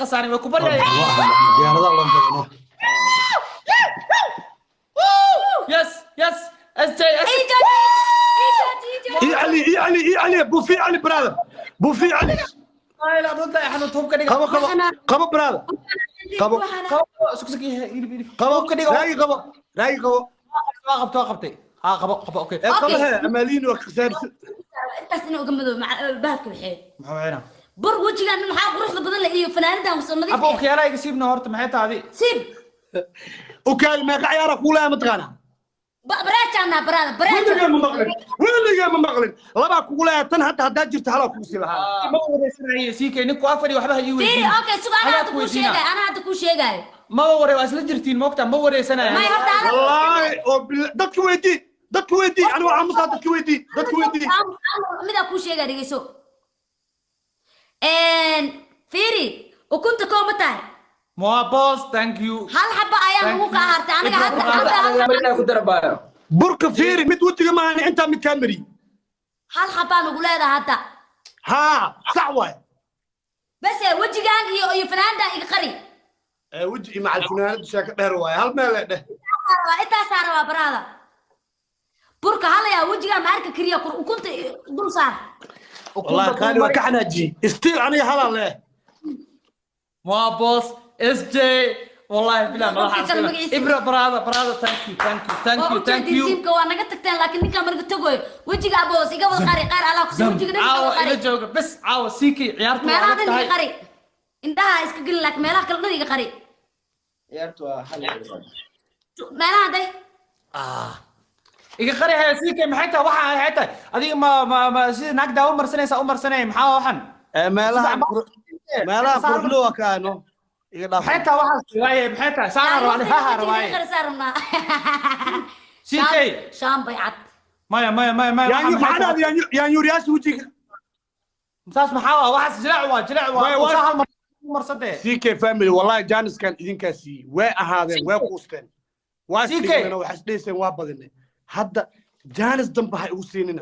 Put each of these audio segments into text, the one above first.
Khasaarin way ku baryayaan. Diyaaradaha loo badano. Yes, SJ S. Ii cali, ii cali, ii cali, buufi cali, brother, buufi cali. Ayla runta xanuun hubka dhiga. Qabo, qabo, qabo, brother, qabo. Qabo, sug, sug, ilib, ilib. Qabo. Hubka dhiga. Raagi qabo, raagi qabo. Waa qabtay, waa qabtay, ha, qabo, qabo, okay. Ee qabo he, amaaliin waa khasaarisa. Intaas inuu uga madow bahalka waxee. Muxuu wacina? Bur wejigan maxaa quruxda badan leh iyo fanaanidan soo nadiif. Abo, okyaalaha iga siibna horta, maxay tahay adi? Siib. Ukaali, meeqa ciyaara kuulaya mataqaanaa? Bareejaana baraada. Weligee Bareeja. Ma maqlin, weligee ma maqlin. Labaa kugu leeyahay tan hadda, haddaa jirta halaa kugu sii lahaa. Ma wareysanayo CK, ninku ag fadhiyo waxba ha ii Fiiri. weydiin. Okay, suga, anaa hadda kuu sheegaayo, anaa hadda kuu sheegaayo. Ma warey, waa isla jirtiin moogta, ma wareysanaya. May, horta Wallaahi oo dadka weydii, dadka weydii, anigu aamusaa, dadka weydii, dadka weydii. Midaa kuu sheegaya, dhegeyso. Fiiri, ukunta koo ma tahay? Moa boss, thank you. Hal xaba ayaa Thank nagu you. kaa hartay aniga hadda hadda hal ku darabaayo. Burka fiiri, mid wejiga maahan, intaa mid kaa mariyey. Hal xabaa nagu leedahay hadda. Haa, sax waay. Base wejigan iyo fanaandan iga qari. Ee weji iyo macal funaanadu sheeko dheer waaye, hal meel ee dheh. Intaasaa rabaa, baraada. Burka halayaa wejigaa ma arka kariya kur ukunta dul saar. Wallahi qaali waa ka xanaajiyey, still aniga halaa leeh. Moa boss, SJ, wallahi bilaa Qofkii madaxa. kale magaciisa. Ibra, brother, brother, thank you, thank you, thank Waa you, thank ujeedin you. Tiimka waa naga tagteen, laakiin ninkaan marga tagoyo wejiga aboos iga wada qari, qaar Allah kusi wejiga dhan iga Caawa wada ila qari. Jooga bes caawa CK, ciyaartu waa Meelaha adag dhan iga tahay. qari, indhaha iska gelin, laakiin meelaha kale dhan iga qari. Ciyaartu waa hal. Meelaha day. Ah. Iga qari haya CK, maxay tahay waxa? Maxay tahay adiga? Ma sida naag daawo marsanaysa u marsanaya? Maxaa waxan? Ee meelaha meelaha quruxlo waa ka ano iga dhaaf. Maxay tahay waxaas waaye? Maxay tahay saana rabaa, ha ha rabaaye. Qari saarnaa. CK. Shaambay cad. Maya, maya, maya, maya. Yaanyu maxay maxaa tahay? Yaanyuuryaasha wejiga. Saas maxaa waa waxaas? Jilaac waa, jilaac waa. Maya, saa hal mar marsantee. CK family, wallahi jaaniskan idinkaa siiyey, way ahaadeen, way quusteen, waa CK. isdhigmeen, waxay isdheyseen waa badinay. Hadda jaanis dambe ha igu siinina,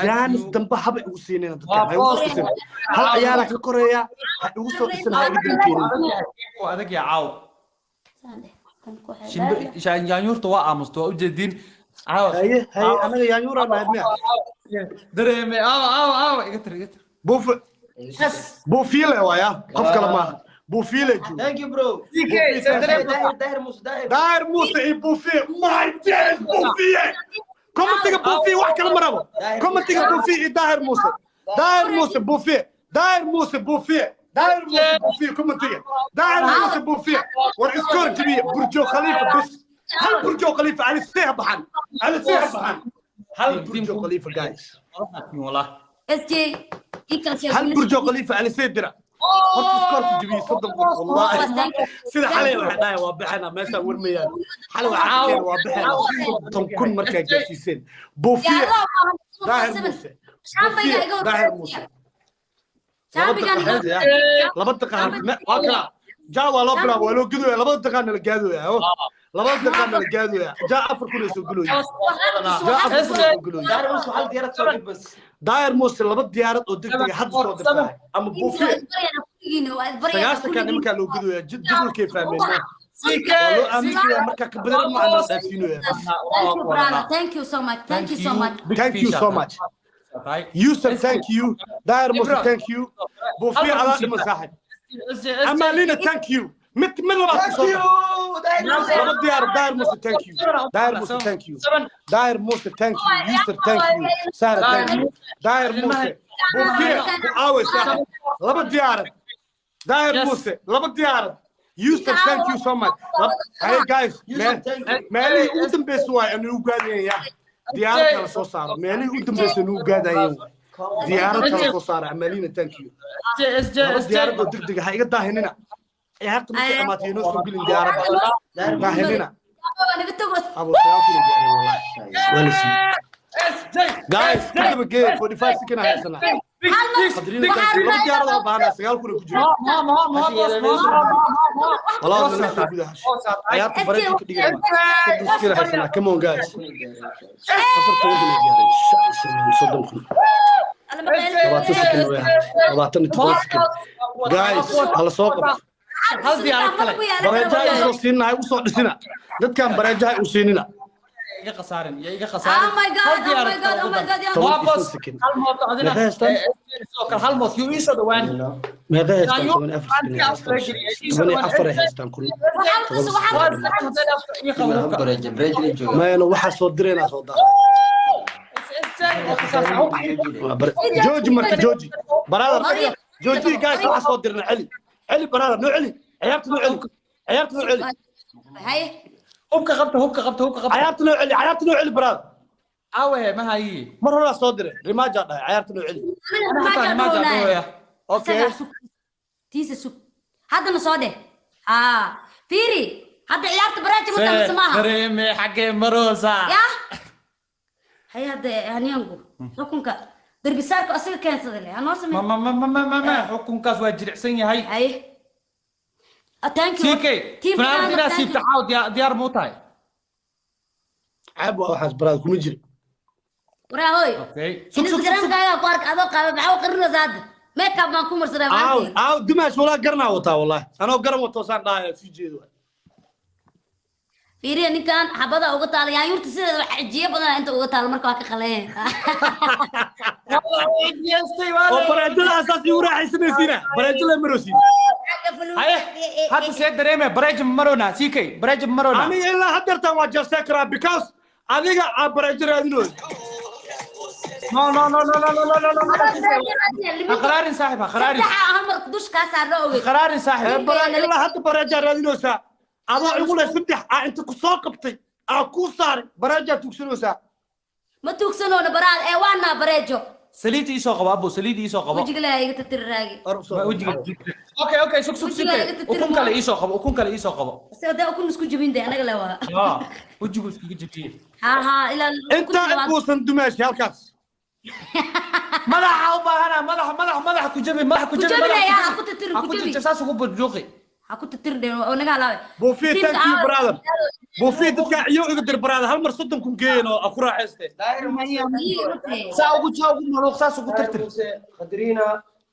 jaanis dambe haba igu siinina. Dadkan ha igu soo dhisin, hal ciyaaraa ka koreeya, ha igu soo dhisin, ha iga dalkeenin. Waa adag yaa caawa. Shimbir yaanyuurta waa aamusta, waa ujeediin caawa. Haye, haye, anaga yaanyuuraa nahay miya? Dareeme, aawa, aawa, aawa, iga tir, iga tir. Buuf. Yes. Buufiile waaya, qof kale maaha, buufiile jooga. Thank you, bro. CK dareem. Daahir, Daahir Muuse, Daahir. Daahir Muuse iyo buufiye, my days, buufiye, commentiga buufiye, wax kale ma rabo, commentiga buufiye iyo Daahir Muuse, Daahir Muuse buufiye, Daahir Muuse buufiye, Daahir Muuse buufiye, commentiga Daahir Muuse buufiye. War iskoor jabiye Burjo Khalifa bes, hal Burjo Khalifa ali seeha baxan, ali seeha baxan, hal Burjo Khalifa, guys. Wallah. SJ ii kala sheeg. Hal Burjo Khalifa ali see dira horta, iskoorka jabiye 30 kun. Wallahi sida xalay waxay dhahay waa bixina meeshaan warmayaan, xalay waxaa arkeen waa bixina 30,000 markaa gaarsiiseen buufiye. Daahir Muuse buufiye, Daahir Muuse, 2 daqiiqa, 2 daqiiqa waa kala jaa, waa loo bilaaba, waa loo gudooya, 2 daqiiqaana la gaadooya, 2 daqiiqaana la gaadooya, jaa 4,000 ay soo gulooya, jaa 4,000 ay soo gulooya. Daahir Muuse hal diyaarad soo dhig bas. Daahir Muuse laba diyaarad oo degdeg ah hadda soo dirtaa ama buufiye 90-ka nimankaa loo gudooya, jadwalkay fahmeen, waa loo aaminaya markaa ka badan ma ana dhaafsiinaya. Thank you, brother. Thank you so much. Thank you so much. Thank you so much. Yusuf, thank you. Daahir Muuse, thank you. Buufiye adaa dhiman saaxib. Amalina, thank you. Mid mid labaad ku Thank soo you, Daahir Muuse. Laba diyaar. Daahir Muuse, thank you. Daahir Muuse, thank you. Daahir Muuse, thank you. Yusuf, thank you. Sara, thank you. Daahir Muuse buufiye ku aaway saaxib, laba diyaarad. Daahir Muuse laba diyaarad. Yusuf, thank you so much. Hey guys, Yusuf, thank you. Meelihii ugu dambeysay waay anu u gaadayeen, ya diyaarad kala soo saaro, meelihii ugu dambeysay anu u gaadayeen waay diyaarad kala soo saaro. Amalina, thank you. Laba diyaarad oo degdeg ah ha iga daahinina, ciyaarta markay dhamaatay inoo soo gelin diyaaradda daahinina. Naga tago. Abo 9,000 ay gaareen, wallahi waa la siiyey. Guys, ku daba geeya, 45 second haysanaa. Qadrina, thank you. Laba diyaarad oo baahanaa, 9,000 ay ku jiraan. Walaa nala soo gudaha ciyaarta bareedka ka dhigaya, 30 second haysanaa. Come on guys, 14 ay gaareen, 35, 30,000, 20 second way ahaatay, 27 second. Guys, hala soo qabto. Hal diyaarad kale. Bareejaha usoo siinahay, usoo dhisina dadkan, bareejaha u siinina. Iga khasaarin, ya iga khasaarin. Oh my God, Hal oh diyaarad my God, kale oh my ugu God, dar. ya Toban Waa iyo boss, shan second. hal mooto adina. Meeqa haystaan? Sidoo kale hal mooto yuu ii soo dhawaan. Meeqa haystaan? Ayuu, 14 second ay haystaan, 14 ay haystaan kun. Waxaa la tuso, waxaa la Waa tuso. sax, hadday dhaafto, ii qabo hubka. Bareeja bareeja la jooga. Mayno, waxaa soo direynaa, soo daa. Jooji marka, jooji brother, jooji. Guys, waxaa soo dirna, celi, celi brother, noo celi ciyaarta, noo celi ciyaarta, noo celi. Haye. Hubka qabta, hubka qabta, hubka qabta. Ciyaarta noo celi, ciyaarta noo celi, brother. Awe ma hayi. Mar horaa soo diray, rimaaja dhahay, ciyaarta noo celi. Anaga Rimaaja rimaaja dhahooya. Okay. Isagaa sug, tiisa sug, haddana soo dheh. Haa, fiiri hadda, ciyaarta baraaja ma tahay mise maaha? Dareeme xaggee maroosa. Ya haye, hadda haniyanku xukunka derbisaarku asaga keensaday le hanoo Ma samey. ma ma ma ma ma ma xukunkaas waa jilicsan yahay. Haye. Ah, thank you. CK Team funaanad Ghana, inaad thank you. siibto caaw, diyaar muu tahay? Ceeb waa waxaas, brother, kuma jiri. Waraa hoy. Okay, sug, sug, sug, sug. Instagramkaaga ku ark adoo qaaba, maxaa u qarinaysaa hadda? Makeup baan ku marsaday Aaw maantii. Aaw dimaash, walaa garanaa wataa, wallahi anoo garan wato saan dhahaya sii jeedo. Fiiriya ninkan xabada uga taala, yaanyuurta sideeda wax cijiyo badan inta uga taala, marka waa ka qaleyn. Oo bareejada asaas igu raaxaysanaysiina, bareejo la marosiin. Haye, hadda see dareeme? Bareeja ma marona, CK? Bareeja ma marona? Aniga ilaa haddeertaan waa jeestay karaa, because adiga aa bareejo raadinooy. No, no, no, no, no, no, no, no, no. Ha qaraarin, saaxib, ha qaraarin. Saddexa hal mar dush kaa saarna ogeyd. Ha qaraarin, saaxib. Ilaa hadda bareejaa raadinoosaa, adoo igu leh saddex aa inta ku soo qabtay aa kuu saaray, bareejaa tugsanaysaa. Ma tuugsanoona baraad ee waanaa bareejo. Saliid ii soo qabo, abo, saliid ii soo qabo. Wejiga leeyahay iga tirtir raagi. Wejiga. Okay, sug, sug. Wejiga CK laga tirtiri ukun kale ii soo qabo, ukun kale ii soo qabo. Se haddee ukun isku jebin de anaga le waa. Ya wejigu iskaga jebiyey. Ha ha, ilaa Intaa inkuusan dumaashi halkaas. Madaxa u baahana, madaxa, madaxa, madaxa ku jabi, madaxa ku Ku jabi. jabi Madaxa leh, ku ha ku tirtirin, ha ku ku jabi. tirtir, saas ugu burjuuqi. Ha ku tirtirin de oo naga halaabay. Buufiye, Tiimka thank you, aawe. brother. Buufiye, dadka iyo iga dir, brother, hal mar 30,000 geeyen oo a ku raaxayste. Daahir Muuse. Ii, runtii. Saa ugu, saa ugu maluuq, saas ugu Daahir tirtir. Muuse Qadriina.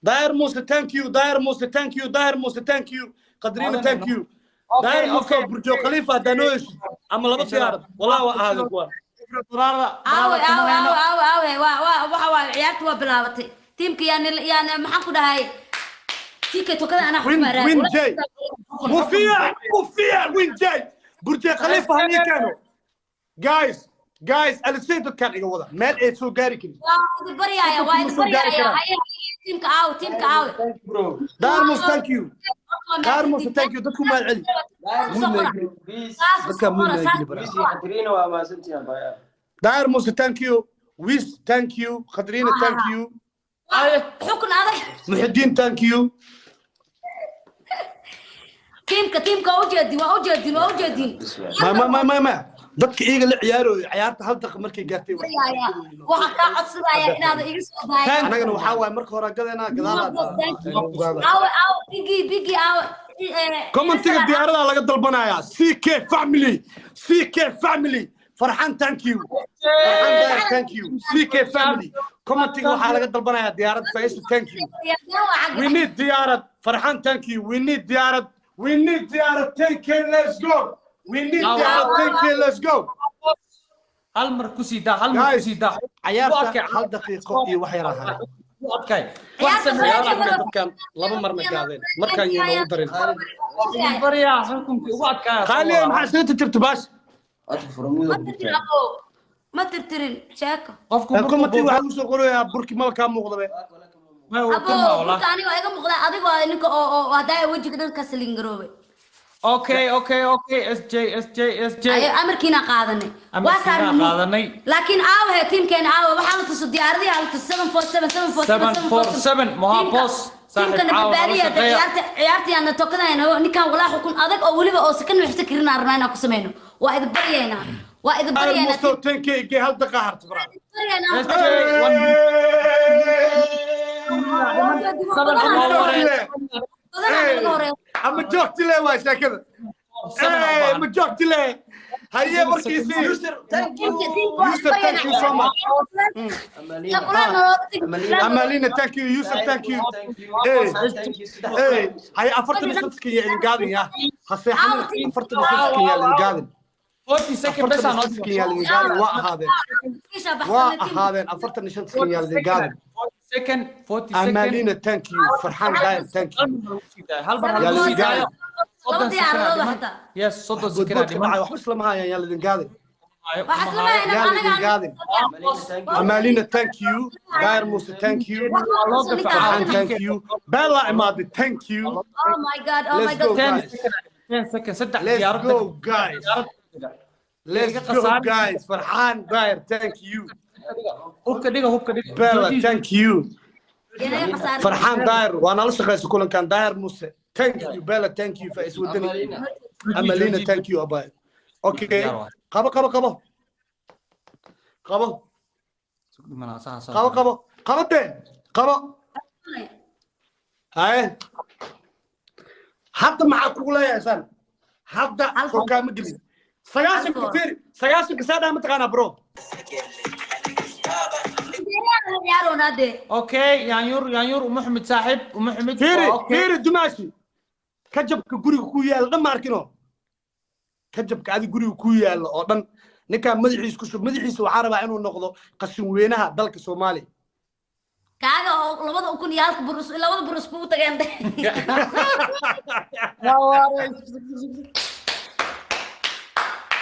Daahir Muuse, thank you. Daahir Muuse, thank you. Daahir Muuse, thank you. Qadriina, thank you. Daahir Muuse oo Burjo Khalifa haddaa noo heshid ama laba diyaarad, wallahi waa ahaaday kuwa. Aawe, aawe, aawe, aawe, aawe, waa waxa waaye, ciyaarta waa bilaabatay. Tiimka yaani maxaan ku dhahay, CK tokada anaa Win xukumaa raagi. Win J buufiye, buufiye, win J Burjo Khalifa halii keeno. Guys, guys, alisay dadkaan iga wada meel ay soo gaari karin. Waa idin baryaaya, waa idin Soo gaari baryaaya. karaan. Haye, haye, tiimka aawe, tiimka aawe. Thank you, bro. Daahir Muuse, thank you. Daahir Muuse, thank you. Dadku mahad celi. Daahir Soo qora. Peace. Saas u Dadka soo qora, muud saas geli u bara. Peace soo qora. Qadriina waa mahadsantihiin baya. Daahir Muuse, thank you. Wis, thank you. Khadriina, thank you. Xukun adag. Muxidiin, thank you. Tiimka, tiimka waa ujeedin, waa ujeedin, waa ujeedin. Ma ma ma ma ma dadka iyaga la ciyaarooyo, ciyaarta hal daqiiqa markay gaartay Baryaaya. Waxaan kaa codsanaya inaad iga soo daayo. Annagana waxaa waaye marka hore gadeena gadaalaa. Aawe, aawe, bigi, bigi, aawe. Commentiga diyaaradaa laga dalbanayaa. CK family, CK family, Farxan, thank you. Farxan Daahir, thank you. CK family, commentiga waxaa laga dalbanayaa diyaarad. Faisu, thank you. We need diyaarad. Farxan, thank you. We need diyaarad, we need diyaarad. 10K, let's go. We need diyaarad. 10K, let's go. Hal mar ku sii daa, hal mar ku Guys, sii daa. Cayaarta hal daqiiqo iyo wax yar ahaa. U adkay. Wax Ciyaarta sameeya. Farxan. Dadkan laba marna gaadeen, markaan yayna ugu darin. Baryaa xukunkii ugu adkaaya. Qaaliya, maxaa isaga tirtirta baash? Codka furmuda Ma ku tirtirin jirtaa. abo, ma tirtirin sheeko. Qofku Commenti waxaa lagu soo qorayaa burki maba kaa muuqda be. Abo, burka aniga waa iga muuqda, adiga waa ninka oo haddaa wejiga dhan ka salingaroobay. Okay, SJ, SJ, SJ. Ayo, amarkiina qaadanay, waa Amarkiina saarnay. qaadanay. Laakiin aawe tiimkeena, aawe? Waxaa la tuso diyaaradii, la tuso 747, 747. 747, Moha Boss, saaxiib Tiimkana caawa nala badbaadiya. shaqeeya. Ciyaarta, ciyaartiyaana tokadayna ninkan walaa xukun adag oo weliba oo sakan wixta karin aan rabnaa inaan ku sameyno. Waa idin baryaynaa, waa idin baryaynaa. Musto 10K gee, hal daqiiqa harta, brother. Baryaynaa. SJ one seven Badanaa laga horeeyo. Ama joogti le waa sheekada. Seven oo baahan. Ma joogti le Haye, warkiisii. Yusuf, thank you. Yusuf, thank you so much. Amalina. Amalina, thank you. Yusuf, thank you. Thank you. Hey. Thank you. Hey, haye, 45 second yaa idin gaadin. Ya ha seexanina, 45 second yaa idin gaadin. 40 second bes aan 45 second yaa idin gaadin. Waa ahaadeen, waa ahaadeen, 45 second yaa idin gaadin. 40 second, 40 second. Amalina, thank you. Farxaan Daahir, thank you. Hal mar. Yaa lidin gaadin. 30 second Laba aa dhiman. xataa. Yes, 30 second aa Boodboodka dhiman. dhacay waxba islama hayaan. Yaa lidin gaadin. Waxaa isla mahaynaa. Yaa lidin gaadin. Amalina, thank you. Daahir Muuse, thank you. Farxaan, thank you. Bella imaade, thank you. Oh my God, oh my Let's go, God. 10 guys. second, 10 second, saddex Let's diyaarad. go, guys. Let's go, guys. Farxaan Daahir, thank you. Hubka dhiga, hubka dhiga. Bella, thank you. Yanaga khasaare. Farxaan Daahir waa nala shaqaysa kulankan. Daahir Muuse, thank you. Bella, thank you. Faiz Wadani. Amalina, thank you. Abay, okay, qabo, qabo, qabo, qabo, qabo, qabo, qabo de qabo. Haye, hadda maxaa kugu leeyahay san hadda? Soo kaama gelin 90-ka. Fiiri, 90-ka saa dhaa, mataqaanaa, bro? Ciyaaroonaa dee. Okay, yaanyur, yaanyur, Muxmed saaxib, Muxmed. Fiiri. Okay. Fiiri, dumaashi, kajabka guriga ku yaalla dhan ma arkino. Kajabka adi guriga ku yaalla oo dhan ninkaan madaxiisa ku shub. Madaxiisa waxaa rabaa inuu noqdo qashin weynaha dalka Soomaaliya. Kaaga oo labada ukun iyo halka burus, labada burus kugu tageen de.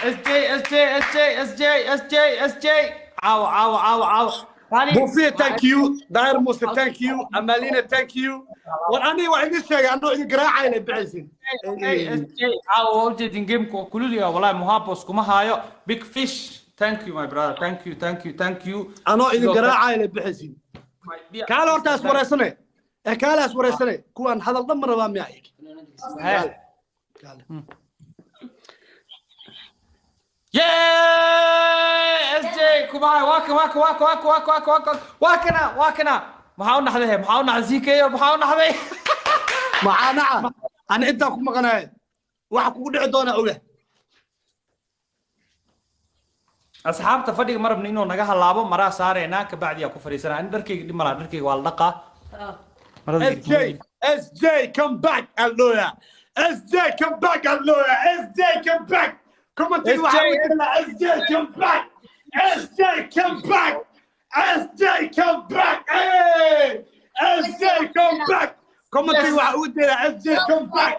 SJ, SJ, SJ, SJ, SJ, SJ, caawa, caawa, caawa, caawa. Buufiye, thank you. Daahir Muuse, thank you. Amalina, thank you. War aniga waa idin sheegay, anoo idin garaacayna bixaysin. SJ, caawa waa ujeedin gameka waa kululiya wallahi. Muhabos kuma haayo. Big Fish, thank you, my brother, thank you, thank you, thank you. Anoo idin garaacayna bixaysin. Kaale horta is wareysane ee, kaale is wareysane. Kuwaan hadal dhan ma rabaa miyaa iyaga? Kaale, kaale. Yeah! SJ kuma hayo. Waa kan, waa kan, waa kan, waa kan, waa kan, waa kan, waa kan, waa kana, waa kana. Maxaa u naxday he? Maxaa u naxday, CK? Maxaa u naxday? Maxaa naca? Ani intaa ku maqanaay waxa kugu dhici doonaa oga. Asxaabta, fadhiga ma rabno inuu naga halaabo. Maraa saareynaa, kabacdi aa ku fadhiisanaa. Ani dharkayga dhib malaha, dharkayga waa la dhaqaa. SJ, SJ, come back, Alloya. SJ, come back, Alloya. SJ, come back. Come on, SJ. SJ, come back. SJ, come back. SJ, come back. Hey! SJ, come back. Come on, SJ, come back.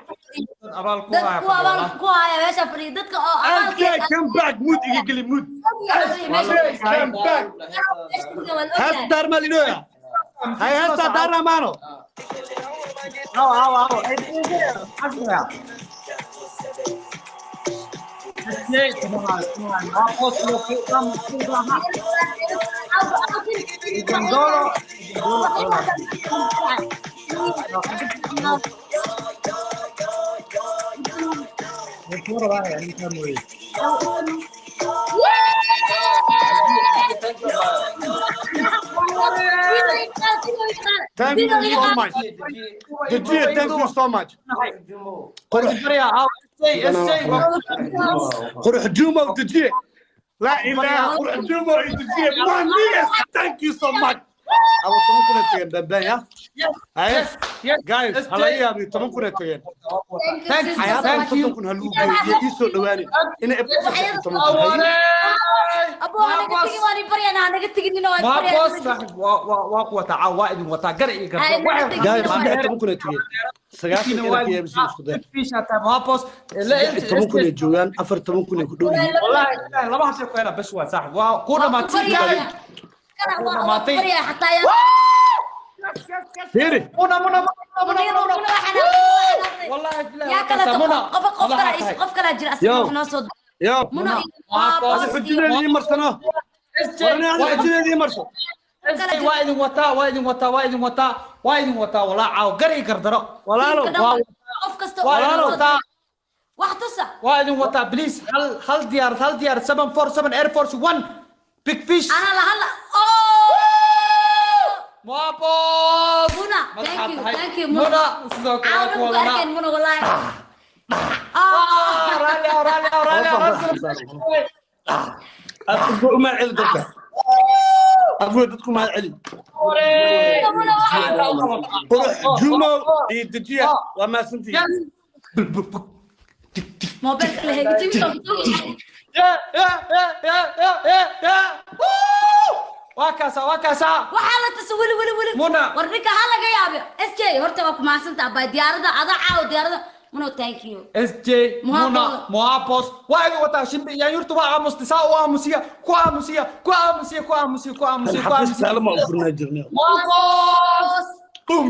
Abaal ku Dadka haya. kuwa abaal ku haya meesha fadhiya, dadka oo SJ, come back. Mood iga geli, mood. SJ, come back. Heesta daar ma lidooya? Hay, heesta daarna maano. Aw, aw, aw. SJ kuma hayo, kuma hayo. Waa qoos iyo ku dhan ku laha. Gandolo. Thank you so much. Dejiye, thank you so much. Qurux. SJ, SJ. Qurux Jumo, dejiye. La ilaha, Qurux Jumo iyo dejiye. My niggas, thank you so much. Aba 10,000 ay tageen bambaan ya. Haye. Yes. Guys, SJ. hala yaabi, 10,000 ay tageen. Thank you, Xayaatan thank you. 50,000 ha lagu geeyo, ii soo dhawaani. Inay 10,000 haye. Abo, hanaga tegin, waan i baryanaa, hanaga teginina, waan i Waa baryanaa. boos saaxiib, waa ku wataa caawa, waa idin wataa gar iyo garbo. Ay, naga tegin. Guys, 13,000 ay tageen. 90 ina KMC isku day. Waa boos. 13,000 ay joogaan, 14,000 ay ku dhow yihiin. Wallahi ilaahi, laba hashay ku hela bes waa saaxiib. Waa ku dhamaatay. Waan ku baryaa xataa yaa Fiiri. Muna, muna, muna, muna, Muna, muna. muna, waxaan- Wallahi billahi, yaa waa kale. kaasa, muna. Qof Wallahi kale tahay. qof kale jira asiga Yo. wax noo soo Yo. Muna. Waa boos. Adi xujideeda ii marsano. SJ, Warni adi xujideeda ii marso. SJ, waa idin wataa, waa idin wataa, waa idin wataa, waa idin wataa. Walaa caaw gar iyo gardaro. Walaalo. Qof kasta Waa idin oo wataa. wax tusa. Waa idin wataa. Please, hal hal diyaarad, hal diyaarad, 747 Air Force One, Big Fish. Ana la hadla oh. Muabos. Muna, thank you, thank you, Muna. Muna, sidoo kale waa Caawa ku ku wadanaa. arkeen Muna wallahi. Ah, Raalli ahow, raalli ahow, raalli ahow, raalli ahow. Afku uma celi dadka. Afku dadku ma celi. Qurux Jumo iyo dejiya waa mahadsantihiin. Mobilka la hegajin. Ya, ya, ya, ya, ya, ya, ya. Woo! Waa kaasa, waa kaasa. Waxaa la tusa weli weli weli. Muna. War ninka ha laga yaabe. SJ, horta waa ku mahadsantaa baa diyaarada ada caaw diyaarada. Muno, thank you. SJ, Muna, Moapos, waa iga wataa shimbi yaanyuurta, waa aamustay, saa u aamusiya, ku aamusiya, ku aamusiya, ku aamusiya, ku aamusiya, ku Xafiis aamusiya. taalo ma u furnaa jirnay. Moapos, boom.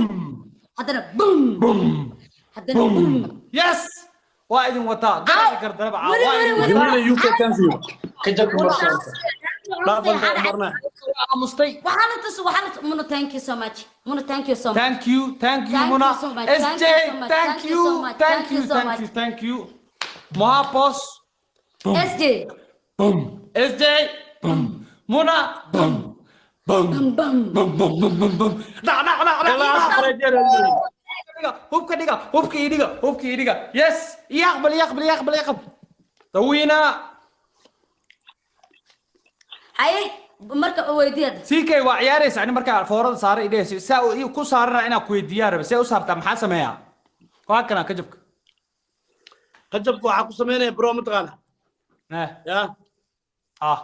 Haddana boom. Boom. Haddana boom. Yes, waa idin wataa garab gardaraba caawa. Weli, waa weli, idin weli. wataa. Jamila UK, thank you. Kajabka marsanka. Dhaafanta marna. Waa aamustay. Waxaa la tusa, waxaa la tusa. Muno, thank you so much. Muno, thank you so much. Thank you, thank you. Thank Muna. you so much, thank SJ, you so much, thank thank you you, so much, thank thank you, you so thank much. you, thank you. Moapos, SJ. Boom. SJ, boom. Muna, boom, boom. Bam. Boom, boom, boom, boom, boom. Dhac, dhac, dhac, dhac. Ilaa afar jeer. Dhiga, hubka dhiga, hubka ii dhiga, hubka ii dhiga. Yes, ii aqbal, ii aqbal, ii aqbal, ii aqbal. Dawiina. Haye, marka weydiiyada. CK, waa ciyaaraysa. Ani markaa foorada saaray idhehaysa saa ku saarana inaa ku weydiiyaa rabe. See u saartaa? Maxaa sameeyaa? Waa kana kajabka. Kajabka waxaa ku samaynaya, bro, mataqaana? Eh. Ya. Ah.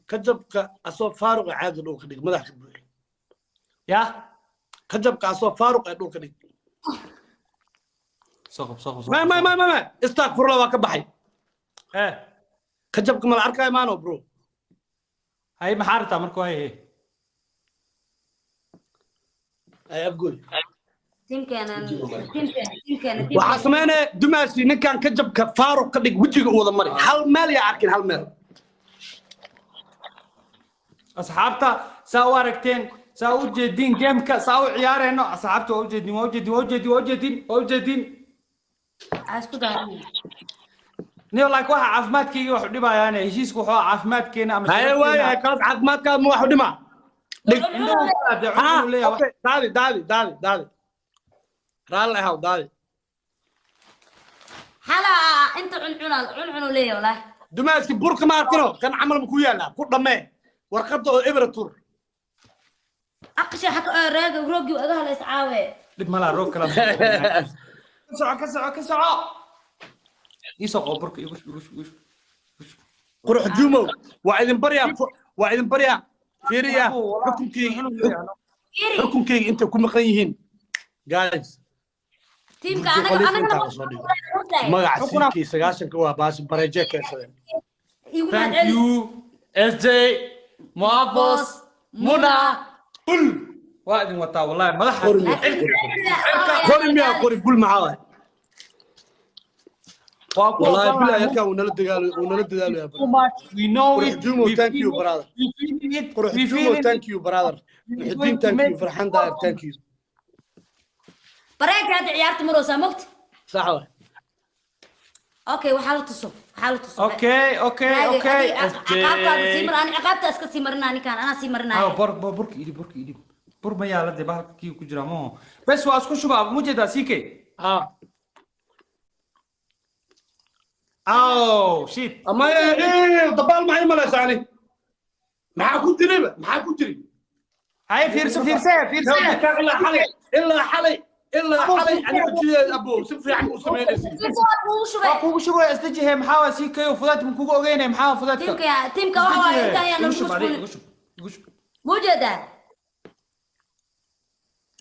Kajabka asoo faaruq ah caadi dhulka dhig, madax ka buuxi. Ya. Kajabka asoo faaruq ah dhulka dhig. Soo qab, soo qab, soo Ma qab. Ma ma ma ma, istakfurla, waa ka baxay. Eh. Kajabka ma la arkaayo maano, bro? Hay, maxaa rabtaa marka? Hay. Ay, afgoy. Tiimkeena, tiimkeena, tiimkeena. Waxaa samaynaya, dumaasi, ninkan kajabka faaruq ka dhig, wejiga u wada mari, hal meel yaa arkin, hal meel. Asxaabta, saa u aragteen, saa u jeedin gameka, saa u ciyaareyno. Asxaabta, waa u jeedin, waa u jeedin, waa u jeedin, waa u jeedin, waa u jeedin. Isku daa. Niyo, like, waxa caafimaadkayga wax u dhibayaan heshiisku wuxuu ahaa caafimaadkeena ama Haye. sharafteena. Waayahay, kaas caafimaadkaada ma wax u dhimaa? Dhig. Indhuhu kala dee Ah, cudur uu leeyahay. Okay, daadi, daadi, daadi, daadi, raalli ahaw, daadi. Xala inta cuncuna cuncunu leeyahay walahi. Dumaaski, burka ma arkino kan camal ma ku yaallaa? Ku dhammee warqadda oo ebra tur. Aqsha xaq raaga roogi aga haleys caawe. Dhib malaa, roog kala ka soco, ka soco, ka soco. Iisoo qabo burka, igu shub, igu shub, igu shub. Qurux Jumow, waa idin baryaa, waa idin baryaa, fiiriya xukunkeyga. Fiiri. Xukunkeyga intay ku maqan yihiin, guys. Tiimka Burka anaga qoliif anaga intaa lasoo dhigo. Magaca sinkii 90-ka waa baasi bareeje keensadeen. Igu Thank mahadceli. you, SJ, Moabos, Muna, bul, waa idin wataa wallahi madaxa. Qori miya? Qori miyaa? Qori bul maxaa waay? Waa ku Wallahi ogolaan. bilahi, halkan wuu nala dagaalo, wuu nala dadaalayaa. So much. We know Qurux it. Jumo, We thank feel you, it. brother. We feel it. Qurux We Jumo, feel it. thank you, brother. Muxuddin, thank you. Farxan Daahir, thank you. Bareenka hadda ciyaarta maroosaa mogta. Sax waay. Okay, waxaa la tuso, waxaa la tuso. Okay. Ciqaabtaada sii mar, ani ciqaabta iska sii marinaa, ninkaan anaa sii marinaya. Ah, bor bor, burka idib, burka idib. Bur ma yaala dee, bahalka kii ku jira maho. Bes, waa isku shubaa, mujeedaa CK. Ah. Oh, shit. Ama dabaal maxay malaysaa? Ani maxaa ku jirayba? Maxaa ku jiray? Hay, fiirso, fiirse, fiirse. Ilaa xalay, ilaa xalay, ilaa xalay ani ujideed abo si fiican u samaynaysid. Waa kuugu shubay. Waa kuugu shubaya, isdejihe. Maxaa waa CK oo fudaad ma kugu ogeynay? Maxaa waa fudaadka? Tiimka, tiimka waxa waaye inta ayaa Igu nagu shub adiga, mashquulin. Igu shub, igu shub. Mujeedaa.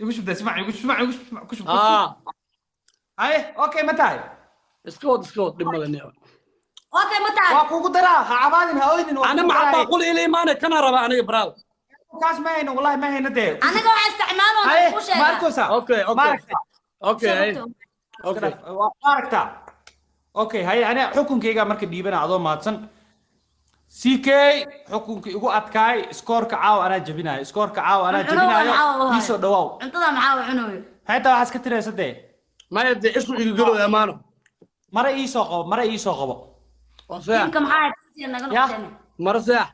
Igu shub dee, simac, igu shub, simac, igu shub, simac, ku shub, ku shub. Ah. Haye, okay, ma tahay? Iska wad, iska wad, dhib male niyo. Okay, ma tahay? Waa kuugu daraa, ha cabaadin, ha oydin, waa ana kuugu maca daraay. Baaquli ila imaanay kana raba aniga, brother. Kaas ma hayno, wallahi ma hayno dee. Anaga waxaa isticmaaloona Haye, ku ma sheegaa. arkaysaa? Okay. Ma Okay. aragtaa? Okay, hey. Okay. Waa ma aragtaa? Okay, haye, ani xukunkayga marka dhiibana adoo mahadsan. CK, xukunka igu adkaay, iskoorka caawa anaa jebinayo, iskoorka caawa anaa Cunuga jebinayo. maxaa u hayo? Iisoo dhawaaw. Cuntada maxaa u cunayo? Xitaa waxaad iska tiraysa dee. Maya dee, isku iga amaano. Mare iisoo qabo, mare iisoo qabo. Waa seex. Tiimka maxaa naga Ya. noqoteen? Mara seex.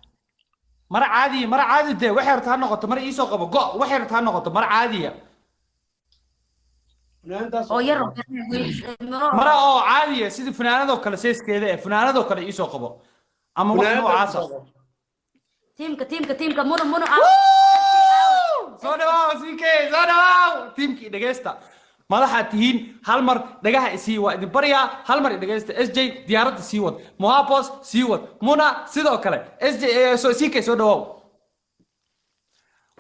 Mare caadiya, mare caadi dee, waxay rabta ha noqoto, mare iisoo qabo, go, waxay rabta ha noqoto, mare caadiya. Funaanadaas oo yar oo Mara oo caadiya, sidii funaanadoo kale size-keeda ee funaanadoo kale iisoo qabo ama wax noocaasa. Tiimka, tiimka, tiimka, Muna, Muna. Soo dhawaaw CK, soo dhawaaw. Tiimkii, dhegeysta, madaxaad tihiin. Hal mar dhagaha isii, waa idin baryaa, hal mar dhegeysta. SJ, diyaaradda sii wad. Mohabos, sii wad. Muna sidoo kale. SJ, soo CK, soo dhawaaw.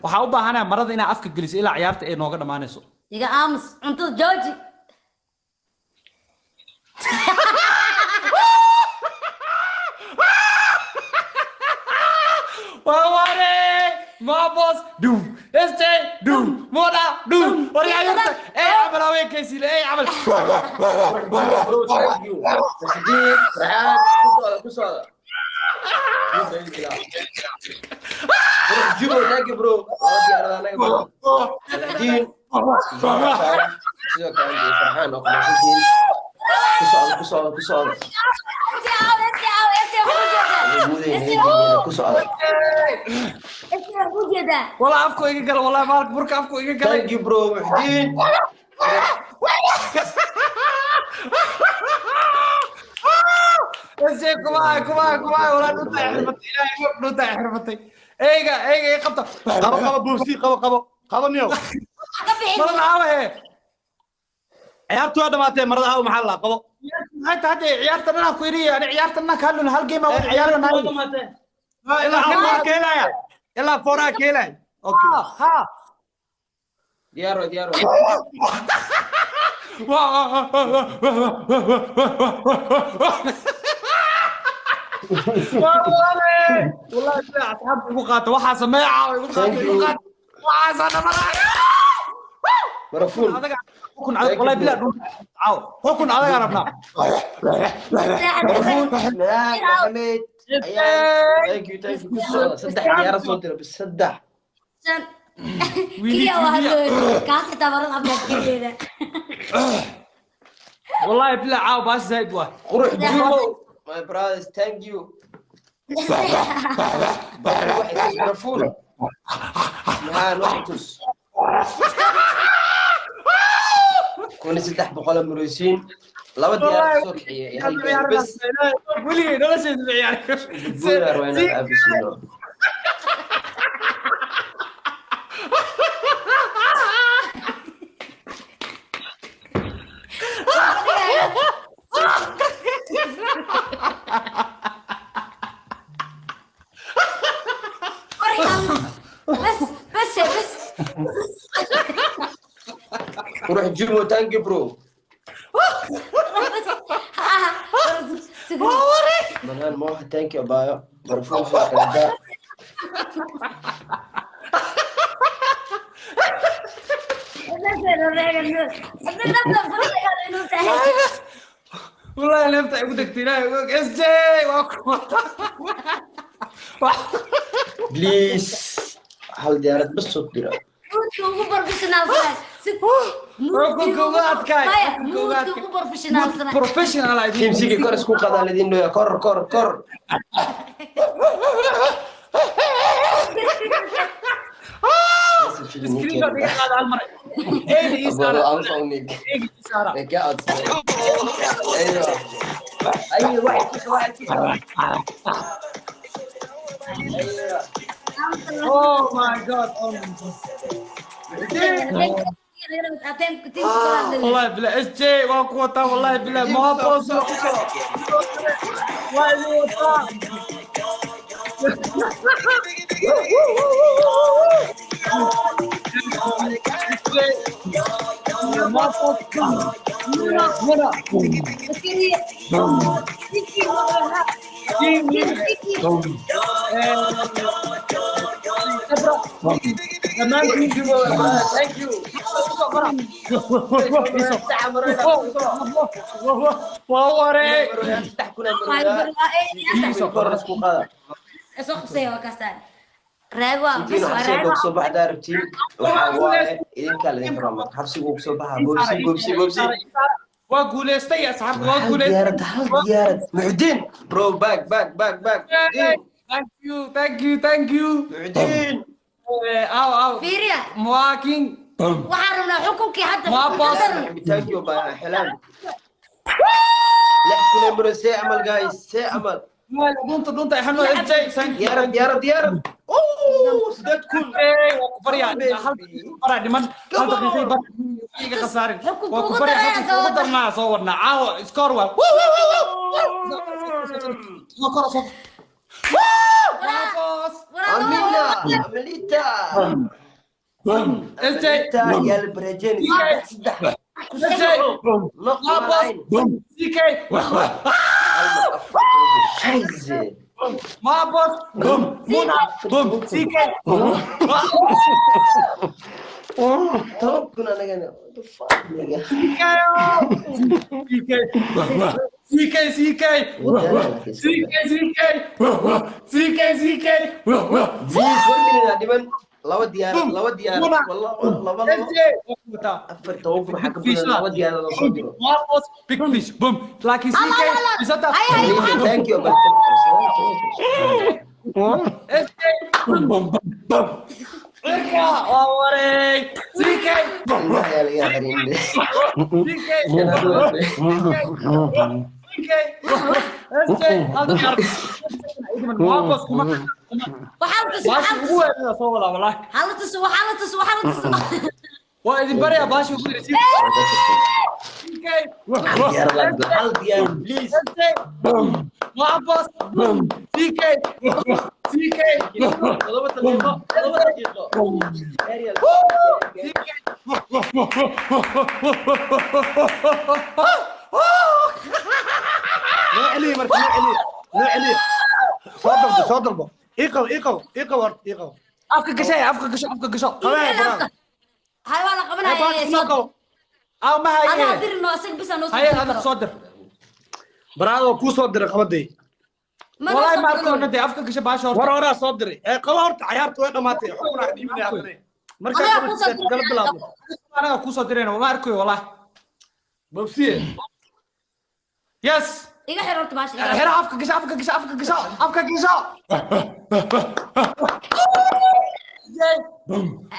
Waxaa u baahanaa marada inaa afka geliso ilaa ciyaarta ay nooga dhammaanayso. Iga aamus, cuntada jooji. Waa ware Mohabos dum, SJ dum, Muna dum. Waryaa yarta ey camal haweenkaysiile ey camal. Bro, thank you. Tasdiiq, Farxaan, ku socda, ku socda. Bro, Jibo, thank you, bro. Waa diyaarada anaga, bro. Tasdiiq, sidoo kale dee Farxaan oo kumasantiin. Ku socda, ku socda, ku socda. Ku socda. Ujeedaa. Walaa afku iga gala, walaa maalka burka afku iga galay. Thank you, bro. Muxdiin. SJ, kumaay, kumaay, kumaay. Walaa dhunta ay xirmatay, ilaahay, dhunta ay xirmatay. Eyga, eyga i qabta. Qabo, qabo, buufsi, qabo, qabo, qabo niyow. Ka bixin. Marada aawa he. Ciyaartu waa dhamaatee, marada aaw maxaa la qabo? Maxay tahay hadda ciyaarta dhanaa ku iriya? Ani ciyaarta dhanaa ka hadlun, hal game aan wada ciyaaranahay. Ilaa fooraa ka helaya, ilaa fooraa ka helaya, okay. Ha. Diyaar waay, diyaar waay. Wallahi bilaa asxaabta igu qaata, waxaa sameeya caawa igu qaata, igu qaata, waxaasaa dhamanaya. Barafuun. Adaga xukun adag, wallahi bilaa dhunta caawa xukun adagaa rabnaa. Barafuun, Naan, Maxamed. Ayaan. Thank you, thank you. Ku socda. Saddex diyaarad soo dira, bis saddex. Kiya waa hadlooy kaas xitaa marada afka geliyeeda. Wallahi bilaa caawa baashi zaaid waa. Qurux Jumo. My brothers, thank you. Waxay tus barafuun. Naan, waxay tus. 1300 muraysiin. Laba diyaarad soo kiciya iyo hal game bes. Weligay nolosheeda ma ciyaar. Gudaar waa inaad caabisiino. بس بس بس. Qurux Jumo, thank you, bro. Manaan Moha, thank you, abayo. Barafuun sidoo kale daa. Wallahi neefta igu degtay, ilaahay og. SJ waa ku. Please, hal diyaarad bas soo dira. Muudka ugu professionalsan. Xukunka ugu adkaay, xukunka ugu Muudka adkaay. ugu professionalsan. Professional ah. Team Sigi, kor isku qadaa lidin dhooya, kor, kor, kor. Screenshot iga qaada hal mar, eyga ii saara. Eyga ii saara. أيوه، واحد تسعة، واحد تسعة. Oh my God, oh my God. والله بلا SJ waa ku wataa, wallahi bila Mohabos waa idin wataa. Mohabos, Muna, Muna. Team Sabra dhammaantiin. Thank you. Waa waree. Kor isku qaada. Soo qabsay, waa kaasaan reebo Intiina xabsiga kusoo baxdaa rabtiin, waxaa waaye idinkaa laydinka rabaa, xabsigu kusoo baxaa. Goobsi, goobsi, goobsi. Waa guuleystay, asxaabta, waa Hal guuleystay. diyaarad, hal diyaarad. Muxudiin, bro, back, back, back, back. Muxudiin. Thank you, thank you, thank you. Muxudiin. Aw, aw. Fiiriya. Muwaakin. Waxaan rabnaa xukunkii hadda. Waa boos. Thank you baa xilaan. 6,000 bro, see amal guys, see amal. Dhunta dhunta xamlo SJ, thank you. Diyaarad, diyaarad, diyaarad. Oh, 8,000. Waa ku baryaa, hal baraa dhiman, hal daqiiqay bar iga khasaarin. Waa ku baryaa, xukunka ugu darnaa soo wadnaa caawa. Score waa soo koro, soo waa boos. Amina, Amelita. SJ. Amelita yaa la bareejeen 3 3. Ku SJ. soco. Noq waa boos. malayn. CK. Scheiße. Waa boos. Muna. CK. 10,000 anagana. What the fuck, nigga? CK CK CK CK CK CK CK. Please, 1 minute aa dhiman. Laba diyaarad, laba diyaarad. Muna. Wallah, laba laba. SJ 14,000 waxaa ka badan laba diyaarad oo soo diro. Marcos, big fish, boom. Laakiin CK bisata. Ay, ay, waxaa Thank you, SJ. Cirka waa wareeg. CK. Indhaha laga xirin. CK. CK. SJ. Hal diyaar. Marcos kuma. Waxaa la tusi, Baashi waxaa la ugu tusi. weerara soo wadaa wallahi. Waxaa la tusi, waxaa la tusi, waxaa la tusi. Waa idin baraya, baashi ugu weerara. CK. Hal diyaarad, hal diyaarad, please. SJ. Marcos. CK. CK. 7 daqiiqo, 7 daqiiqo. Ariel. CK. Noo celiya marka, noo celiya, noo celiya. Soo dalbo, soo dalbo. Iqaw, iqaw, iqaw horta, iqaw. Afka gashay, afka gasho, afka gasho. Qabee, brother. Hay, waa la Ee, qabanaya. baasha noo qabo. Aw ma Adaa haye. dirino, asaga bisa noo soo Haye diri adag karo. Soo dir. Brother, waa kuu soo diray qabaday. Ma noo Wallahi soo ma arko diro. nade afka gasho baasha War horta. horaa soo diray. Ee, qaba horta, cayaartu way dhamaatay. Xukun aan dhiibinaya haddana. Markaa Anagaa kuu soo qabadii kala diray. bilaabno. Anaga ku soo dirayna ma arkayo wallahi. Bobsiye. Yes. Iga xir horta baasha, iga xir. Xira, afka gasho, afka gasho, afka gasho, afka gasho.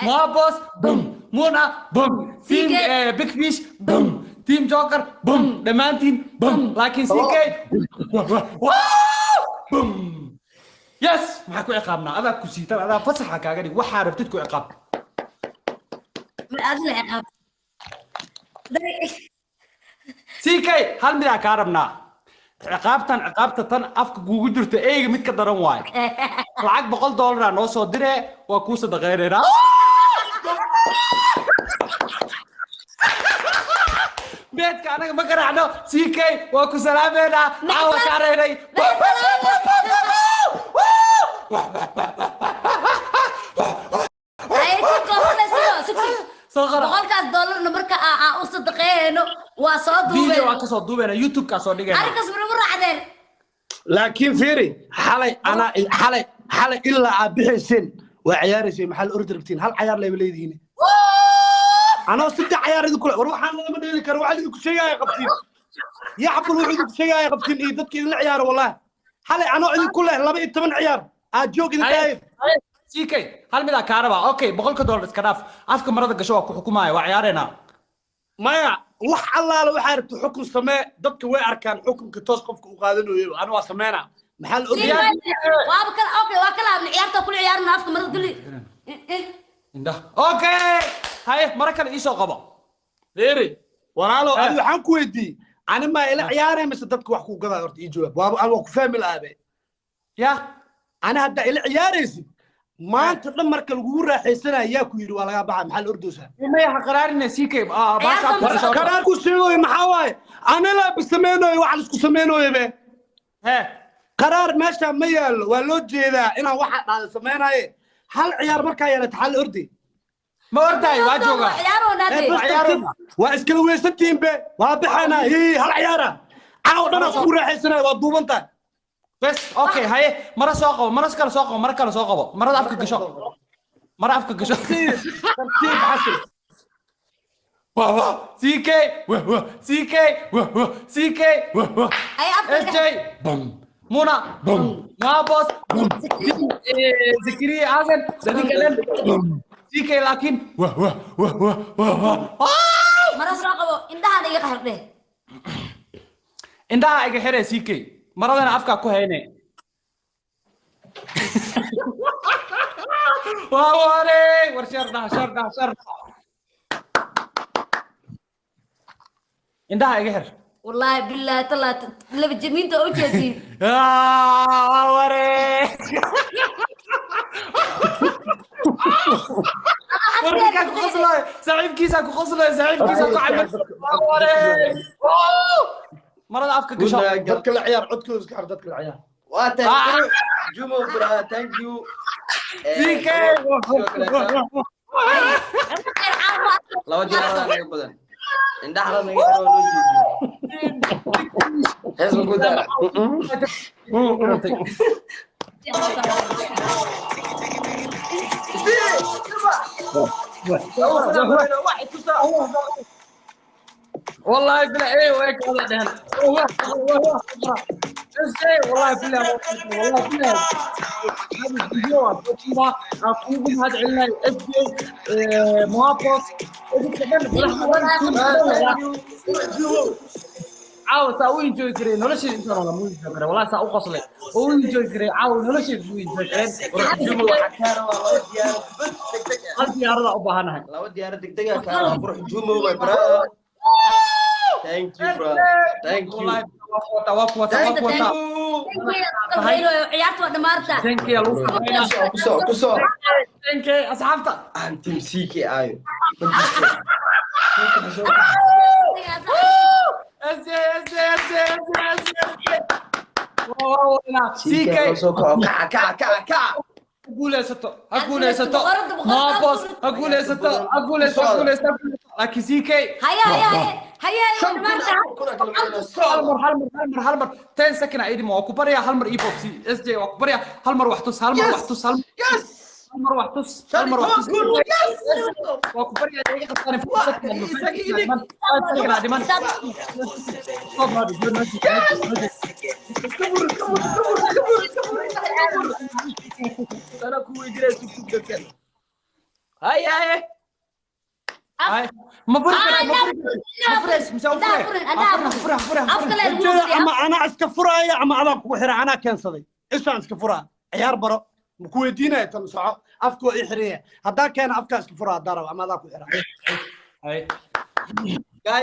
Mabos, boom. Muna, boom. Team CK. Big Fish, boom. Team Joker, boom. Dhammaantiin, boom. Laakiin CK, boom. Yes, maxaa ku ciqaabnaa? Adaa ku siitan, adaa fasaxa kaaga dhig. Waxaa rabtid ku ciqaab. Ma adina ciqaab. CK, hal midaa kaa rabnaa. Ciqaabtan, ciqaabta tan afka kuugu jirto eyga mid ka daran waaye. Lacag $100 noo soo diree, waa kuu sadaqaynaynaa. Beedka anaga ma garaacno. CK, waa ku salaameynaa. Caawa kaa reynay. Ay, ku koobanayso, sug, sug. Soo qora. 100-kaas doolarna marka aa u sadaqeeyno waa soo Video duubeen. waan kasoo duubeyna, YouTube-kaa soo dhigayna. Arrinkaas ma nagu raacdeen? Laakiin fiiri, xalay anaa xalay xalay ilaa aad bixayseen waa ciyaarayseen. Maxaa la ordi rabtiin? Hal cayaar layba leedihiin, anoo saddex cayaar idinku le. War waxaan lama dheeli karo. Waxaa idinku sheegaya qabtiin, yacbul wuxuu idinku sheegaya qabtiin iyo dadka idinla ciyaaro. Wallahi xalay anoo idinku leh 12 ciyaar aad joog idin dhahayn. CK, hal midaa kaa rabaa. Okay, $100 iska dhaaf, afka marada gasho, waa ku xukumaya, waa ciyaareynaa. Maya, wax allaala waxaa rabta xukun samee. Dadka way arkaan xukunka toos qofka u qaadanayo. Ana waa sameynaa. Maxaa la ordayaa? Waaba kala, okay, waa kala hadlay ciyaarta kula ciyaarna afka marada geli. Indhaha. Okay, haye, mara kale iisoo qabo. Fiiri walaalo, adi waxaan ku weydiiyey, ani maa ila ciyaaraya mise dadka wax kuu gadaa? Horta ii jawaab. Waaba ani waa ku fahmi la'aabe. Ya. Ani haddaa ila ciyaaraysid maanta dhan marka lagugu raaxaysanaya, yaa ku yidhi waa lagaa baxa? Maxaa la ordoosaa? Maya, ha qaraarine CK, baasha afka gasho. Qaraar ku sheegoyo maxaa waaye? Anila bisameynoyo waxa laisku sameynooyo be. He. Qaraar meesha ma yaallo, waa loo jeedaa inaan waxa dhacda samaynaye. Hal ciyaar markaa yeelata, xal ordi. Ma ordaay, waa joogaa. Ciyaarona Ee, dee. bas tagtid, waa iskala weysantihiin be, waa baxaynaa. Hii hal ciyaara caaw dhan aan kugu raaxaysanaya, waa duuban tahay. Bes, okay, haye, mara soo qabo, mara kale soo qabo, mara kale soo qabo, marada afka gasho, mara afka gasho. Tartiib, xasil. Wah wah CK, wah wah CK, wah wah CK, wah wah. Ay, afka SJ, bum. Muna, bum. Mabos, bum. Zakariya Hasan, dadin kalen. CK laakiin wah wah wah wah wah wah. Mara soo qabo, indhahaan iga qaxir dheh. Indhaha iga xiree CK, maradana afkaa ku hayne. Waa wareey, war share dhaha, share dhaha, share dhaha. Indhaha iga xir. Wallaahi bilaahi talaa laba jimiinta u jeediin. Ah, waa wareey. War ninkaa ku qoslayo, saaxiibkiisaa ku qoslayo, saaxiibkiisaa ku camal. Waa wareey. Marada afka gasho. Dadka la ciyaar, codkooda iska xir, dadka la ciyaar. Waa tahay Jumo brother, thank you. CK. Sidoo kaleeta laba diyaarada naga badan, indhaha naga xiro, noo jeediyo hees ma ku daara. والله بلا ايه ويك والله دهن والله بلا والله بلا هذا الفيديو اقوم هذا علنا اس جي موافق. Caawa saa u enjoy gareen nolosheeda intaan wala mu enjoy gareen, wallahi saa u qoslay oo u enjoy gareen caawa nolosheeda mu enjoy gareen. Jumo, waxaa kaa rabaa laba diyaarad bas degdeg ah. Hal diyaarada u baahanahay. Laba diyaarad degdeg ah kaa rabaa. Qurux Jumo, my brother, thank you brother, thank you. Wallahi waa ku wataa, waa ku wataa, waa Thank ku wataa. you. Ciyaarta waa dhamaarta. Thank you, lagu sameynaa. Ku soo, ku soo. Thank you, asxaabta. Aan team CK ayo. SJ SJ SJ SJ SJ. Waa waa CK CK. soo kaco, kaca, kaca, kaca, kaca. Ha guuleysato, ha guuleysato Maapos, ha guuleysato, ha guuleysato, ha guuleysato, ha guuleysato. Laakiin CK Haya haya haya haya. 5000 dhamaarta. 4000 kala marayna. Hal Socda. mar, hal mar, hal mar, hal mar, 10 second aa idhima, waa ku baryaa. Hal mar epop c SJ, waa ku baryaa. Hal mar wax tus, hal mar wax tus, hal Yes. hal mar wax tus, hal mar wax tus. 15,000, yes. Waa ku baryaa, iga qabtaan. 4 second, 5 second aa dhiman, 5 second aa dhiman. Stop, Nabi. Iska bur, iska bur, iska bur, iska bur, iska bur, iska bur. Anaa ku weydiinaya, sug, sug dadkan. Haye, haye. Ay, ma furi kartid, ma furi kartid. Ma furays, mise u fure? Ha fure, ha fure, ha fure, ha Afka fure. lee lagu Ujeeda furiyaa. Ama anaa iska furaaya ama adaan kugu xira, anaa keensaday ishaan iska furaa. Ciyaar baro, ma ku weydiinaya tan, soco. Afku waa ii xiran yahay, haddaa keena afkaa iska furaa, haddaa rabo ama adaa ku xira. Ay.